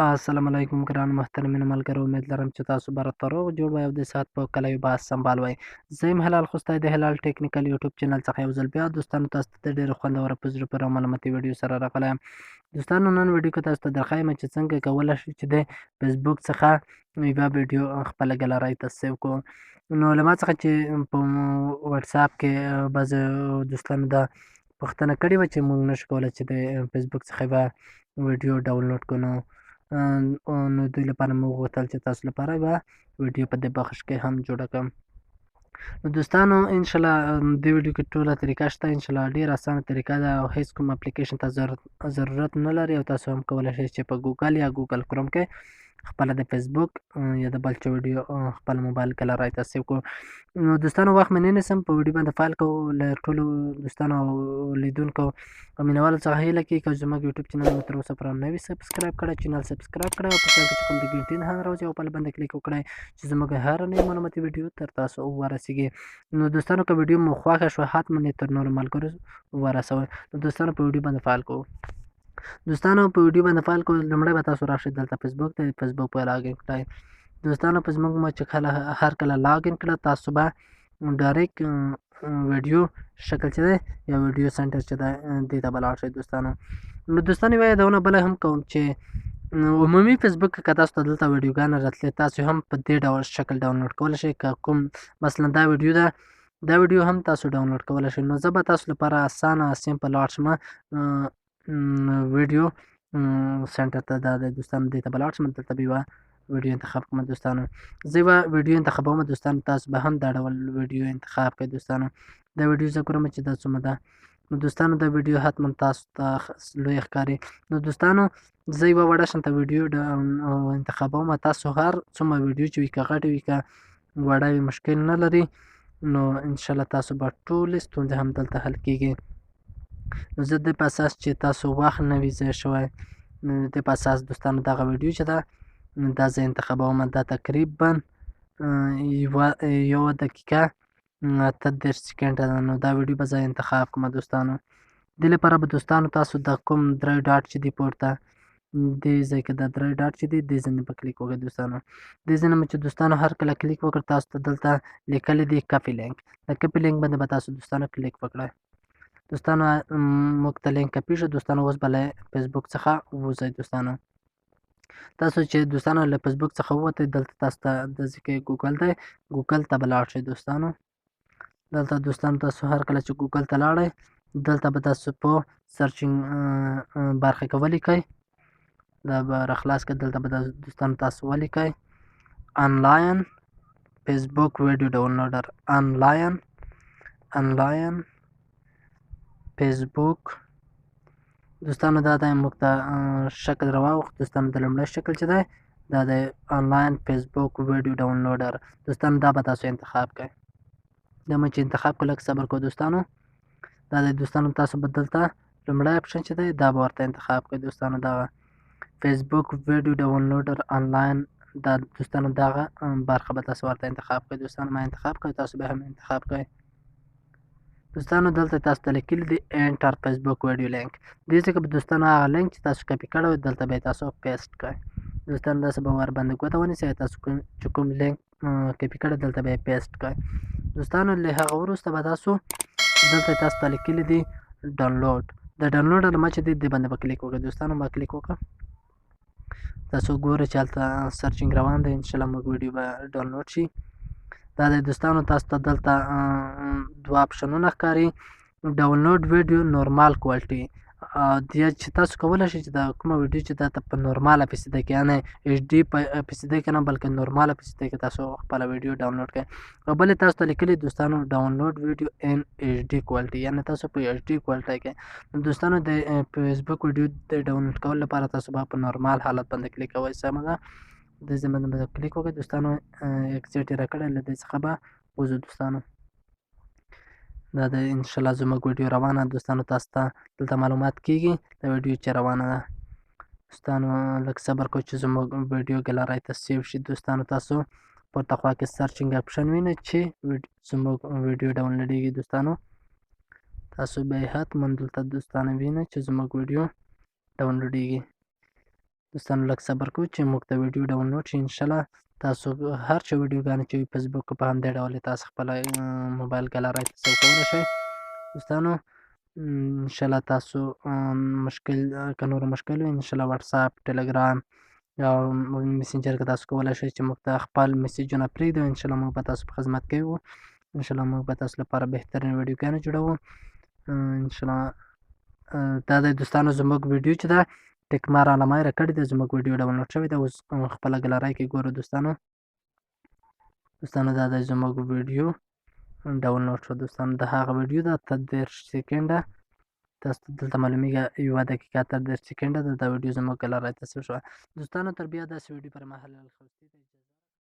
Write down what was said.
السلام علیکم ګران محترمینو ملګرو، امید لرم چې تاسو به راته روغ جوړ وئ او د صحت په کلیو به سمبال وئ. زه یم هلال خوستی د هلال ټیکنیکل یوټیوب چینل څخه یو ځل بیا دوستانو تاسو ته د ډېرو خوندوره په زړه پورې او معلوماتي ویډیو سره راغلی یم. دوستانو نن ویډیو کې تاسو ته درښایم چې څنګه کولی شئ چې د فیسبوک څخه یوه ویډیو خپله ګالرۍ ته سیو کړو. نو له ما څخه چې په واتساپ کې بعضې دوستانو دا پوښتنه کړې وه چې موږ نشو کولی چې د فیسبوک څخه یوه ویډیو ډاونلوډ کړو، نو دوی لپاره مې وغوښتل چې تاسو لپاره یوه ویډیو په دې بخش کې هم جوړه کړم. نو دوستانو انشاءالله دې ویډیو کې ټوله طریقه شته، انشاءالله ډېره اسانه طریقه ده او هیڅ کوم اپلیکیشن ته ضرورت نه لري او تاسو هم کولی شئ چې په ګوګل یا ګوګل کروم کې خپله د فیسبوک یا د بل چا ویډیو خپل موبایل ګالرۍ ته سیو کړو. نو دوستانو وخت مې نه نیسم، په ویډیو باندې فایل کوو. له ټولو دوستانو او لیدونکو او مینهوالو څخه هیله کېږي که زموږ یوټیوب چینل مو تر اوسه پورې نه وي سبسکرایب کړی، چینل سبسکرایب کړئ او په څنګ کې چې کوم د ګنټې نښان راوځي او بل باندې کلیک وکړئ چې زموږ هره نوې معلوماتي ویډیو تر تاسو ورسېږي. نو دوستانو که ویډیو مو خوښه شوه حتما یې تر نورو ملګرو ورسوئ. نو دوستانو په ویډیو باندې فعال کوو. دوستانو په ویډیو باندې فعال کوو. لومړی به تاسو راشئ دلته فیسبوک ته، فیسبوک په لاګین کړئ. دوستانو فیسبوک مو چې کله هر کله لاګین کړه تاسو به ډایرکټ ویډیو شکل چې دی یا ویډیو سنټر چې دی دې ته به لاړ شئ دوستانو. نو دوستانو یوه یادونه بله هم کوم چې عمومي فیسبوک کې که تاسو ته دلته ویډیوګانې راتلې تاسو هم په دې ډول شکل ډاونلوډ کولی شئ. که کوم مثلا دا ویډیو ده، دا ویډیو هم تاسو ډاونلوډ کولی شئ. نو زه به تاسو لپاره اسانه سمپل لاړ شم ویډیو سنټر ته، دا دی دوستانو دې ته به لاړ شم، دلته به یوه ویډیو انتخاب کړم. دوستانو زه یوه ویډیو انتخابوم، دوستانو تاسو به هم دا ډول ویډیو انتخاب کړئ. دوستانو دا ویډیو زه ګورم چې دا څومره ده. نو دوستانو دا ویډیو حتما تاسو ته لویه ښکاري. نو دوستانو زه یوه وړه شانته ویډیو انتخابوم، تاسو هر څومره ویډیو چې وي که غټه وي که وړه وي مشکل نه لري. نو انشاءالله تاسو به ټولې ستونزې هم دلته حل کېږي. نو زه دې په اساس چې تاسو وخت نه وي ضایع شوی، نو دې په اساس دوستانو دغه ویډیو چې ده دا زه انتخابوم. دا تقریبا یوه دقیقه 38 سیکنډه ده. نو دا ویډیو به زه انتخاب کړم دوستانو. دې لپاره به دوستانو تاسو د کوم درې ډاټ چې دی پورته دې ځای کې دا درې ډاټ چې دی دې ځای به کلیک وکړئ دوستانو. دې ځای نه چې دوستانو هر کله کلیک وکړ تاسو ته دلته لیکلی دی کاپي لینک، د کاپي لینک باندې به تاسو دوستانو کلیک وکړئ. دوستانو موږ ته لینک کاپي شو. دوستانو اوس به له فیسبوک څخه ووځئ. دوستانو تاسو چې دوستانو له فیسبوک څخه ووتئ دلته تاسو ته د ځای کې ګوګل دی، ګوګل ته به لاړ شئ دوستانو. دلته دوستانو تاسو هر کله چې ګوګل ته لاړئ دلته به تاسو په سرچینګ برخه کې ولیکئ، دا به راخلاص کړئ. دلته به دوستانو تاسو ولیکئ آنلاین فیسبوک ویډیو ډاونلوډر، آنلاین فیسبوک. دوستانو دا دی موږ ته شکل راواوښت. دوستانو د لومړی شکل چې دی دا دی آنلاین فیسبوک ویډیو ډاونلوډر. دوستانو دا به تاسو انتخاب کړئ. دا مو چې انتخاب کړو لږ صبر کوو دوستانو. دا دی دوستانو تاسو به دلته لومړی اپشن چې دی دا به ورته انتخاب کړئ دوستانو، دغه فیسبوک ویډیو ډاونلوډر آنلاین. دا دوستانو دغه برخه به تاسو ورته انتخاب کړئ. دوستانو ما انتخاب کړئ، تاسو به هم انتخاب کړئ. دوستانو دلته تاسو ته لیکلي دي انټر فیسبوک ویډیو لینک. دې ځای کې به دوستانو هغه لینک چې تاسو کاپي کړی وي دلته به یې تاسو پیسټ کړئ. دوستانو داسې به ورباندې ګوته ونیسئ، تاسو چې کوم لینک کاپي کړی دلته به یې پیسټ کړئ. دوستانو له هغه وروسته به تاسو دلته تاسو ته لیکلي دي ډاونلوډ. د ډاونلوډ علامه چې دی دې باندې به کلیک وکړئ. دوستانو ما کلیک وکړ، تاسو ګورئ چې هلته سرچینګ روان دی، انشاءالله موږ ویډیو به ډاونلوډ شي. دا دی دوستانو تاسو ته دلته دوه اپشنونه ښکاري، ډاونلوډ ویډیو نورمال کوالټي، دی چې تاسو کولی شئ چې دا کومه ویډیو چې دا ته په نورماله فیصده کې، یعنې ایچ ډي په فیصده کې نه بلکې نورماله فیصده کې تاسو خپله ویډیو ډاونلوډ کړئ. او بلې تاسو ته لیکلي دوستانو ډاونلوډ ویډیو ان ایچ ډي کوالټي، یعنې تاسو په ایچ ډي کوالټي کې. دوستانو د فیسبوک ویډیو د ډاونلوډ کولو لپاره تاسو به په نورمال حالت باندې کلیک کوئ. سمه ده، دې ځای باندې به کلیک وکړئ. دوستانو اګزیټ یې راکړی، له دې څخه به وځو دوستانو. دا د انشاءالله زموږ ویډیو روانه. دوستانو تاسو ته دلته معلومات کیږي دا ویډیو چې روانه ده. دوستانو لږ صبر کوئ چې زموږ ویډیو ګالرۍ ته سیو شي. دوستانو تاسو پورته خوا کې سرچینګ اپشن وینئ چې زموږ ویډیو ډاونلوډېږي. دوستانو تاسو به یې حتما دلته دوستانو وینئ چې زموږ ویډیو ډاونلوډېږي. دوستانو لږ صبر کوو چې موږ ته ویډیو ډاونلوډ شي. انشاءالله تاسو هر څه ویډیوګانې چې فیسبوک په همدې ډول تاسو خپله موبایل ګالرۍ ته save کولی شئ. دوستانو انشاءالله تاسو مشکل که نور مشکل وي، انشاءالله واتساپ، ټلګرام او میسنجر کې تاسو کولی شئ چې موږ ته خپل میسجونه پرېږدئ. انشاءالله موږ به تاسو په خدمت کې یو. انشاءالله موږ به تاسو لپاره بهترین ویډیوګانې جوړوو. انشاءالله دا دی دوستانو زموږ ویډیو چې ده ټیکمار علامه یې راکړې ده، زموږ ویډیو ډاونلوډ شوې ده. اوس خپله ګالرۍ کې ګورو دوستانو. دوستانو دا دی زموږ ویډیو ډاونلوډ شو. دوستانو د هغه ویډیو ده تر 30 سیکنډه، تاسو ته دلته معلومیږي 1 دقیقه تر 30 سیکنډه ده دا ویډیو زموږ ګالرۍ ته save شوه. دوستانو تر بیا داسې ویډیو پر مهال.